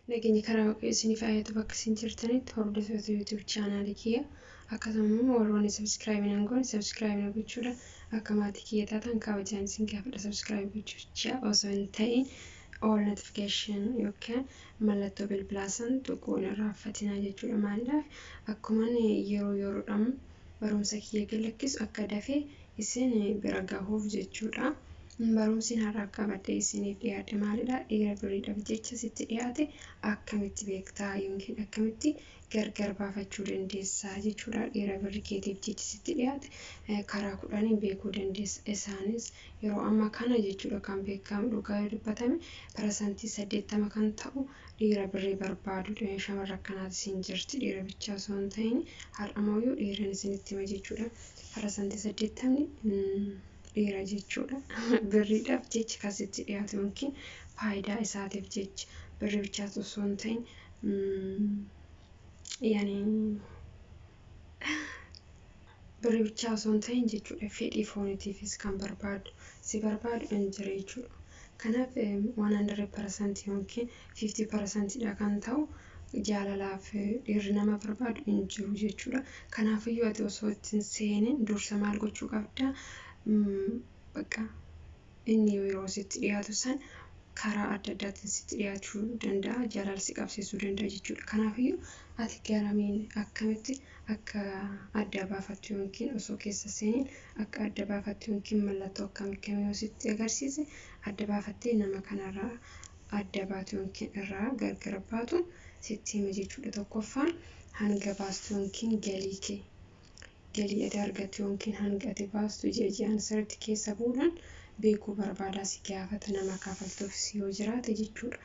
Nageenyi karaa Waaqayyoo isiniif haa yaatu bakka isin jirtanitti hordoftoota YouTube chaanaalii kiyya akkasuma immoo warroonni subscribe hin goone subscribe na gochuudha akka maatii kiyya taatan kabajaan isin gaafadha. Subscribe gochuu osoo hin ta'in all notification yookaan mallattoo bilbilaa san tuquun irraanfatinaa jechuudha. Maaliidhaaf akkuman yeroo yeroodhaan barumsa kiyya gad lakkisu akka dafee isin bira gahuuf jechuudha. Barumsi har'aaf qabadhee isiniif dhiyaadhe maalidha? Dhiira birriidhaaf jecha sitti dhiyaate akkamitti beektaa yookiin akkamitti gargar baafachuu dandeessaa jechuudha. Dhiira birrii keetiif jecha sitti dhiyaate karaa kudhaniin beekuu dandeessa. Isaanis yeroo ammaa kana jechuudha kan beekamu dhugaa yoo dubbatame 80% kan ta'u dhiira birrii barbaadudha. Shamarra akkanaatis hin jirti dhiira bichaa osoo hin ta'in har'a immoo dhiiran isinitti hima jechuudha. 80% dhiira jechuudha. Birriidhaaf jecha kan sitti dhiyaatu yookiin faayidaa isaatiif jecha birrii bichaas osoo hin ta'in yaani birrii bichaa osoo hin ta'in jechuudha fedhii fooniitiifis kan barbaadu si barbaadu hin jira jechuudha. Kanaaf 100% yookiin 50% dha kan ta'u jaalalaaf dhiirri nama barbaadu hin jiru jechuudha. Kanaafiyyuu ati osoo itti hin seenin dursa maal gochuu qabda? Bakka inni yeroo sitti dhiyaatu san karaa adda addaatiin sitti dhiyaachuu danda'a, jaalala si qabsiisuu danda'a jechuudha. Kanaafiyyuu ati garamiin akkamitti akka adda baafattu yookiin osoo keessa seeniin akka adda baafattu yookiin mallattoo akkamii akkamii yoo sitti agarsiise adda baafattee nama kanarraa adda baatu yookiin irraa gargar baatu sitti hima jechuudha. Tokkoffaan hanga baastu yookiin galii kee galii ati argattu yookiin hanga ati baastu ji'a ji'aan sirriitti keessa bu'uudhaan beekuu barbaada si gaafata nama kafaltuufis yoo jiraate jechuudha.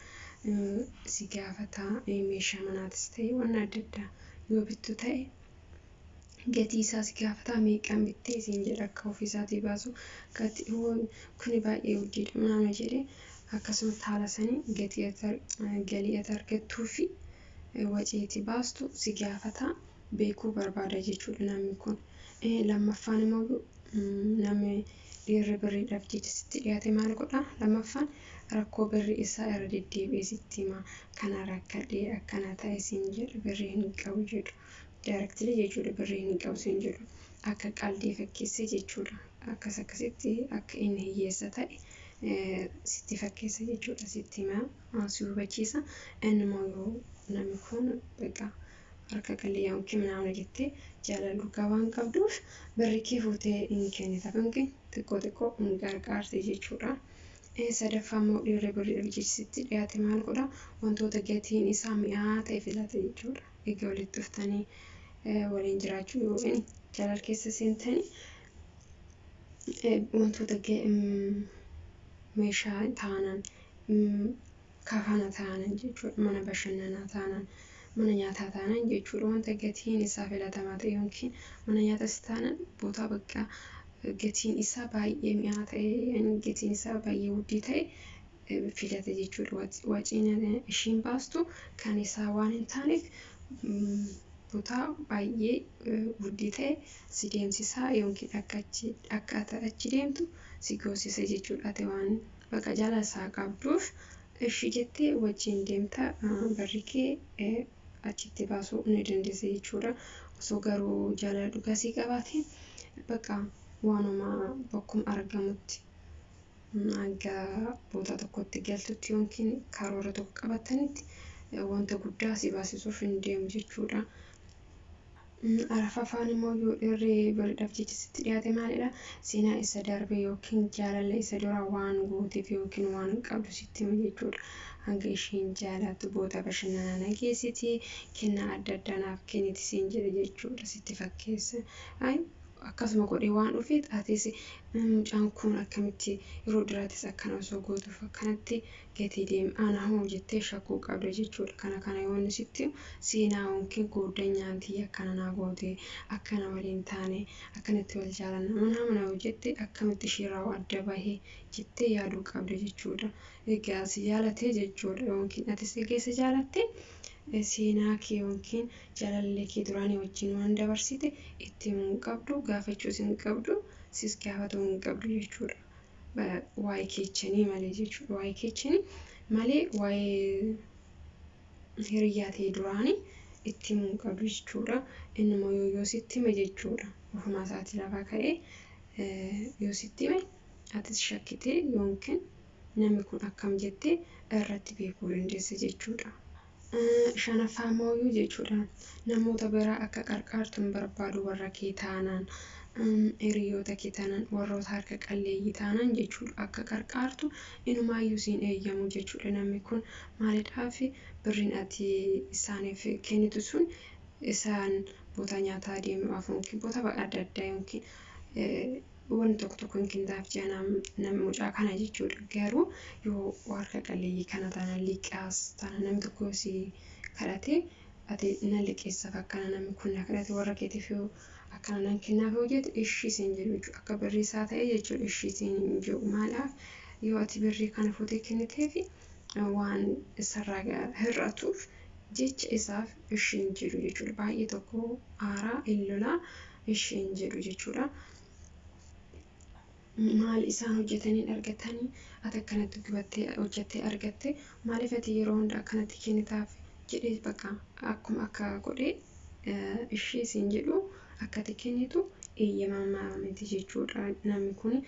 Si gaafata meeshaa manaatis ta'e waan adda addaa yoo bittu ta'e gatii isaa si gaafata meeqaan bittee siin jedha akka ofiisaatii baasu gatii kuni baay'ee guddiidha maama jedhee akkasumatti haala sanii gatii galii ati argattuu fi wacii ati baastu si gaafata beekuu barbaada jechuudha namni kun. Lammaffaan immoo namni dhiirri birriidhaaf jecha sitti dhiyaate maal godha? Lammaffaan rakkoo birrii isaa irra deddeebi'ee sitti hima. Kana rakkadhee akkana ta'e siin jedhu birrii hin qabu jedhu. Directly jechuudha birrii hin qabu siin jedhu. Akka qaldii fakkeessee jechuudha. Akkas akkasitti akka inni hiyyeessa ta'e sitti fakkeessa jechuudha. Sitti hima si hubachiisa. Inni immoo yoo namni kun beekaa harka qalleeyyaa yookiin ምናምን jettee jaalala dhugaa waan qabduuf birrii kee fuutee hin kennitaaf yookiin xiqqoo xiqqoo hin gargaarte jechuudha. Sadaffaa immoo dhiirri birriidhaaf jecha sitti dhiyaate maal godha? Wantoota gatiin isaa mi'aa ta'e filata jechuudha. Egaa walitti dhuftanii waliin jiraachuu yookiin jaalala keessa seentanii wantoota meeshaa taanaan kafana taanaan jechuudha. Mana bashannanaa taanaan mana nyaataa taanaan jechuudha. Wanta gatiin isaa filatamaa ta'e yookiin mana nyaatas taanaan bootaa bakka gatiin isaa baay'ee mi'aa ta'e gatiin isaa baay'ee wuddii ta'e filata jechuudha. Waciin ishiin baastu kan isaa waan hin taaneef bootaa baay'ee wuddii ta'e si deemsisaa yookiin akka achi deemtu si goosisa jechuudha. Ati waan bakka jaalala isaa qabduuf ishii jettee wajjin deemta barri kee achitti baasuu ni dandeessa jechuudha. Osoo garuu jaalala dhugaa sii qabaate bakka waanuma bakkuma argamutti hanga boota tokkotti galtutti yookiin karoora tokko qabatanitti wanta guddaa si baasisuuf hin deemu jechuudha. Arfaffaan immoo yoo dhiirri birriidhaaf jecha sitti dhiyaate maalidha? Seenaa isa darbe yookiin jaalala isa dura waan gooteef yookiin waan qabdu sitti hima jechuudha. Hanga isheen jaalattu boota bashannanaa na geessiti kennaa adda addaa naaf kenniti siin jedhe jechuudha sitti fakkeessa. Akkasuma godhee waan dhufeef atis mucaan kun akkamitti yeroo duraattis akkana osoo gootuuf akkanatti gatii deema ana hoo jettee shakkuu qabda jechuudha. Kana kana yoo inni sitti seenaa yookiin goodanyaatii akkana naa goote akkana waliin taane akkanatti wal jaalanna mana mana yoo jette akkamitti isheerraa adda bahee jettee yaaduu qabda jechuudha. Egaa si jaalatee jechuudha yookiin atis egaa isa jaalatte seenaa kee yookiin jaalallee kee duraanii wajjin waan dabarsite itti himuu hin qabdu gaafachuus hin qabdu sis gaafatuu hin qabdu jechuudha. Waa'ee keechanii malee jechuudha. Waa'ee keechanii malee waa'ee Hiriyyaa ta'e duraanii itti himuu hin qabdu jechuudha. Inni immoo yoo sitti hime jechuudha. Ofumaa isaatii lafaa ka'ee yoo sitti hime atis shakkitee yookiin namni kun akkam jettee irratti beekuu dandeessa jechuudha. Shanaffaa immoo jechuudha, namoota biraa akka qarqaartu hin barbaadu. Warra kee taanaan, hiriyoota kee taanaan, warroota harka qalleeyyii taanaan jechuudha, akka qarqaartu inumaayyuu siin eeyyamu jechuudha. Namni kun maalidhaaf birriin ati isaaniif kennitu sun isaan boota nyaataa deemuudhaaf yookiin boota adda addaa yookiin wanti tokko tokko hin kennitaaf ji'a nama mucaa kana jechuudha. Garuu yoo harka qalleeyyii kana taanaan, liqaas taanaan, namni tokko si kadhate, ati na liqeessaaf akkana, namni kun na kadhate, warra keetiif yoo akkana nan kennaaf yoo jette, ishii siin jedhu jechuudha. Akka birrii isaa ta'e jechuudha, ishii siin jedhu. Maalaaf yoo ati birrii kana fuutee kenniteefi waan isarraa hir'atuuf jecha isaaf ishiin jedhu jechuudha. Baay'ee tokko aaraa hin lolaa, ishiin jedhu jechuudha. Maal isaan hojjetanii argatanii, ati akkanatti gubattee hojjettee argatte, maaliif ati yeroo hunda akkanatti kennitaaf jedhee, bakka akkuma akka godhee ishee siin jedhu, akka ati kennitu eeyyamamaa miti jechuudha. Namni kun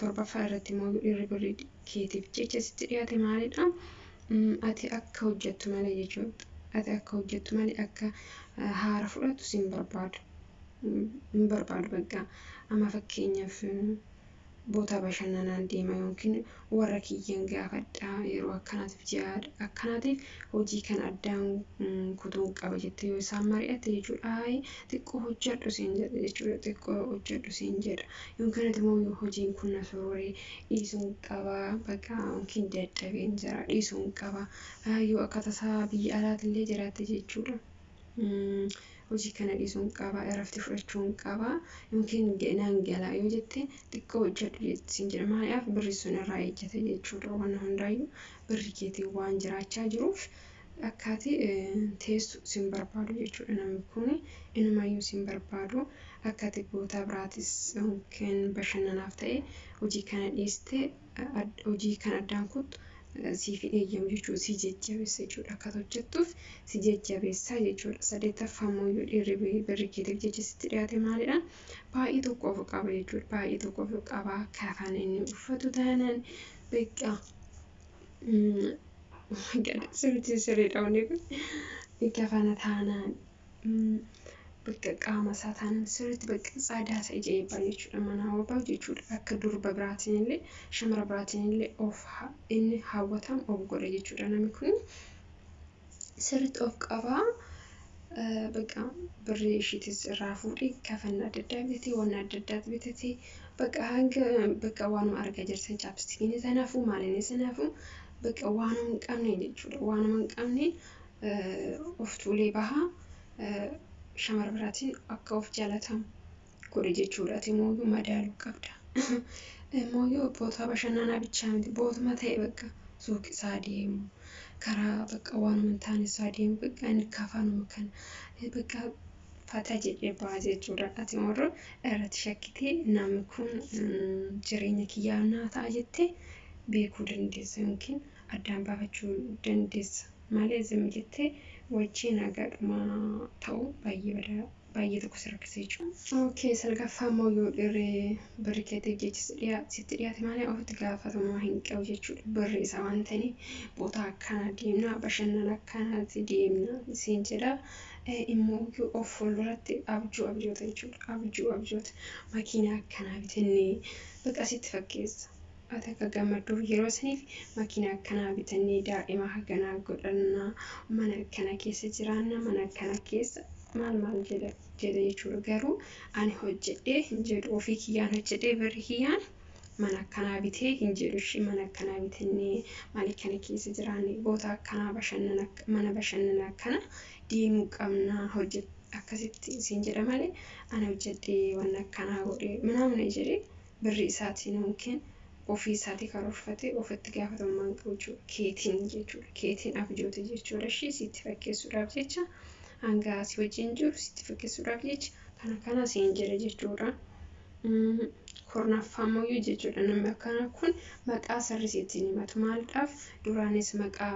torbaffaa irratti immoo dhiirri birrii keetiif jecha sitti dhiyaate maalidha? Ati akka hojjettu malee jechuudha. Ati akka hojjettu malee akka haara fudhattu siin barbaadu. Hin barbaadu bakka. Amma fakkeenyaaf boota bashannanaan deema yookiin warra kiyyan gaafadhaa, yeroo akkanaatiif ji'a akkanaatiif hojii kana addaan kutuun qaba jettee yoo isaan mari'atte jechuudha. Ayi, xiqqoo hojjedhu siin jedha jechuudha. Xiqqoo hojjedhu siin jedha. Yookiin ati immoo hojiin kun na sororee dhiisuun qaba bakka, yookiin dadhabeen jira, dhiisuun qaba. Yoo akka tasaa biyya alaatillee jiraatte jechuudha. Hojii kana dhiisuun qaba, irratti fudhachuun qaba yookiin naan gala yoo jette, xiqqoo hojjedhu siin jedha. Maaliif birri sun irraa ejjete jechuudha. Waan hundaayyuu birri keetiin waan jiraachaa jiruuf akka ati teessu sin barbaadu jechuudha. Namni kun inumayyuu sin barbaadu. Akka ati boota biraatis yookiin bashannanaaf ta'e hojii kana dhiistee hojii kana addaan kuttu siif hin eeyyamu jechuudha. Si jajjabeessa jechuudha. Akka hojjettuuf si jajjabeessa jechuudha. Saddeettaffaa immoo dhiirri birri keetiif jecha sitti dhiyaate maalidha? Baay'ee tokko of qaba jechuudha. Baay'ee tokko of qaba. Kafana inni uffatu taanaan beekaa. Sirriitti sirriidha wanni kun. Kafana taanaan, bakka qaama isaa taanaan, sirriitti bakka tsaadaa ta'e jeebbaa jechuudha. Mana hawwataa jechuudha. Akka durba biraatiin illee, shamara biraatiin illee of inni hawwatamu of godha jechuudha. Namni kun sirriitti of qabaa. Bakka birrii ishiitis irraa fuudhee kafana adda addaa bitatee, waan adda addaa bitatee, bakka hanga bakka waanuma argaa jirtan chapstikiin sanaafuu maaliin sanaafuu, bakka waanuma hin qabne jechuudha. Waanuma hin qabne of tuulee bahaa, shamara biraatiin akka of jaalatamu godhe jechuudha. Ati immoo madaaluu qabda. Immoo boota bashannanaa bichaa miti, bootuma ta'e bakka suuqii isaa deemu, karaa bakka waanuma hin taane isaa deemu, bakka inni kafanuma kana bakka fata jedhee ba'a jechuudha. Ati immoo irratti shakkitee namni kun jireenya kiyyaa naa ta'a jettee beekuu dandeessa yookiin addaan baafachuu dandeessa malee zim jettee wajjin hagadhuma ta'uu baay'ee badaa, baay'ee tokko si rakkisa jechuudha. Okay, salgaffaa immoo yoo dhiirri birri keetiif jecha sitti dhiyaate malee ofitti gaafatamummaa hin qabu jechuudha. Birri isaa waan ta'eef boota akkanaa deemna, bashannana akkanaatti deemna siin jedha. Immoo of fuulduratti abjuu abjoota jechuudha. Abjuu abjoota, makiinaa akkanaa bitannee, bakka sitti fakkeessa. Ati akka gammadduuf yeroo saniif makiinaa akkanaa bitannee, daa'ima haganaa godhannaa, mana akkana keessa jiraanna, mana akkana keessa maal maal jedha jedha jechuudha. Garuu ani hojjedhee hin jedhu, ofii kiyyaan hojjedhee birri kiyyaan mana akkanaa bitee hin jedhu. Ishee mana akkanaa bitannee, maal akkana keessa jiraanne, boota akkanaa bashannana, mana bashannana akkana deemuu qabna hojjet akkasitti siin jedha malee, ani hojjedhee waan akkanaa godhee ምናምን jedhee birri isaatiin yookiin ofii isaatii karoorfatee ofitti gaafatamummaa hin qabu jechuudha. Keetiin jechuudha. Keetiin abjoota jechuudha. Ishee sitti fakkeessuudhaaf jecha, hanga si wajjin jiru sitti fakkeessuudhaaf jecha kana kana siin jedha jechuudha. Kurnaffaa immoo jechuudha, namni akkanaa kun maqaa sirrii sitti hin himatu. Maaliidhaaf duraanis maqaa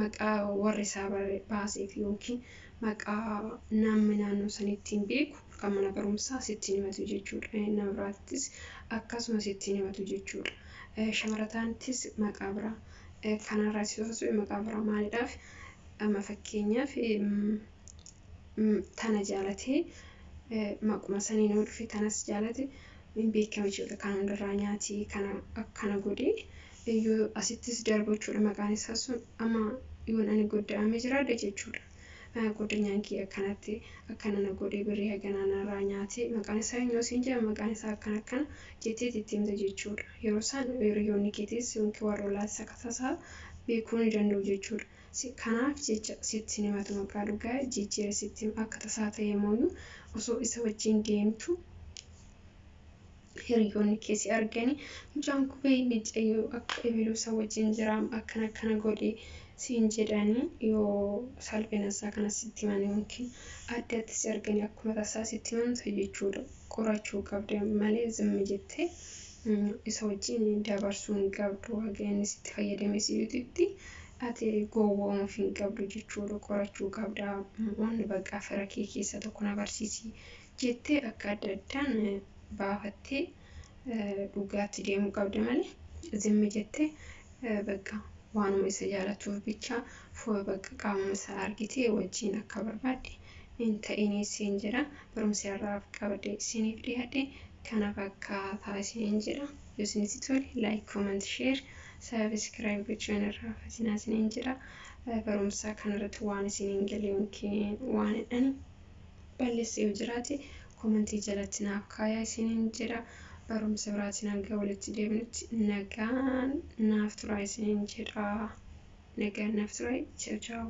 Maqaa warri isaa baaseef yookiin maqaa namni naannoo sanitti beeku kan mana barumsaa sitti himatu jechuudha. Nama biraattis akkasuma sitti himatu jechuudha. Shamara taanittis maqaa biraa, kanarraa si maqaa biraa. Maaliidhaaf? Amma fakkeenyaaf tana jaalatee maquma saniin yoo dhufe, tanas jaalate, hin beekama jechuudha. Kan hundarraa nyaatee kana akkana godhee yoo asittis darbu jechuudha maqaan isaa sun. Amma yoon ani godda'amee jiraadhe jechuudha. Goddinyaan kiyya akkanatti akkana na godhee, birrii haganaa narraa nyaatee, maqaan isaa eenyu siin jedha, maqaan isaa akkana akkana jettee itti himta jechuudha. Yeroo isaan hiriyoonni keetis yookiin warra ollaatis akka tasaa beekuu ni danda'u jechuudha. Kanaaf jecha sitti himatu, maqaa dhugaa jijjiira sitti. Akka tasaa ta'e immoo osoo isa wajjin deemtu hiriyoonni kee si arganii, mucaan kubee micayyoo akka ebiluu isa wajjin jira, akkana akkana godhee siin jedhanii, yoo salphina isaa kana sitti himan yookiin addatti si arganii akkuma tasaa sitti himan jechuudha. Qorachuu qabda malee zimmi jettee isa wajjin dabarsuu hin qabdu. Haga inni sitti fayyadamee si'itutti ati gowwoomuuf hin qabdu jechuudha. Qorachuu qabda. Wanni bakka fira kee keessa tokko na barsiisi jettee akka adda addaan baafattee dhugaatti deemuu qabda malee zimmi jettee bakka waanuma isa jaalatuuf bicha bakka qaamuma isaa argitee wajjin akka barbaadde hin ta'inii siin jedha. Barumsa irraaf qabadee isiniif dhiyaadhe kana fakkaataa isiniin jedha. Yoo isinitti tole like, comment, share, subscribe gochuun irraa fasinaa isiniin jedha. Barumsa kanarratti waan isiniin gale yookiin waan ani balleesse yoo jiraate komentii jalatti naaf kaayaa isiniin jedha. Barumsa biraatiin hanga walitti deebinutti nagaan naaf turaa isiniin jedha. Nagaan naaf turaa. Ciao ciao.